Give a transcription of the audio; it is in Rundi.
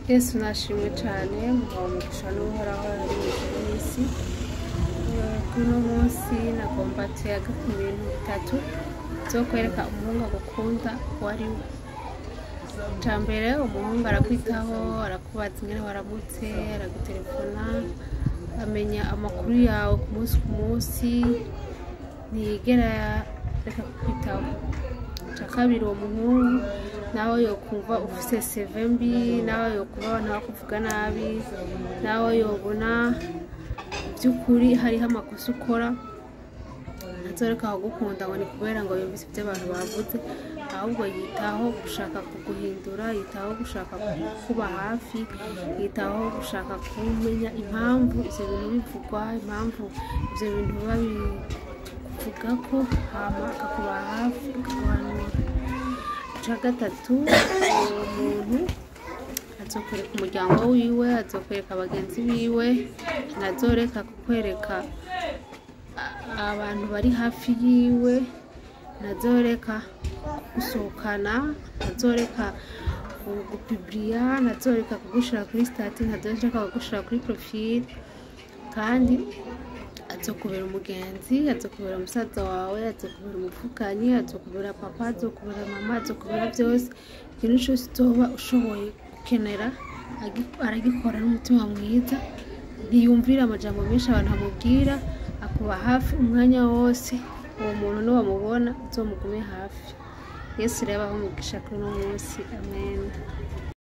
Yesu nashimwe cane, muhawe umugisha n'Uhoraho ari mw'ijuru n'isi. Kuri uno munsi nagomba tuyaga ku bintu bitatu bizokwereka umuhungu agukunda uwo ari we. Ica mbere, umuhungu arakwitaho, arakubaza ingene waramutse, aragutelefona, amenya amakuru yawe ku munsi ku munsi, ntiyigera areka kukwitaho. Ica kabiri, uwo muhungu nawe yokumva ufise CV mbi, nawe yokumva abantu bakuvuga nabi, nawe yobona vy'ukuri hariho amakosa ukora, ntazoreka kugukunda ngo ni kubera ngo yumvise ivyo abantu bavuze, ahubwo yitaho gushaka kuguhindura, yitaho gushaka kukuba hafi, yitaho gushaka kumenya impamvu ivyo bintu bivugwa, impamvu ivyo bintu babikuvugako, hama akakuba hafi, akaguhanura. Ica gatatu, uwo muntu azokwereka umuryango wiwe, azokwereka abagenzi biwe, ntazoreka kukwereka abantu bari hafi yiwe, ntazoreka kugusohokana, ntazoreka kugupibiriya, ntazoreka kugushira kuri statut, ntazoreka kugushira kuri profile, kandi azokubera umugenzi, azokubera musaza wawe, azokubera umuvukanyi, azokubera papa, azokubera mama, azokubera vyose. Ikintu cose uzoba ushoboye gukenera aragikora n'umutima mwiza, ntiyumvira amajambo menshi abantu bamubwira, akuba hafi umwanya wose. Uwo muntu niwamubona uzomugume hafi. Yesu rero abahe umugisha kuri uno munsi, amen.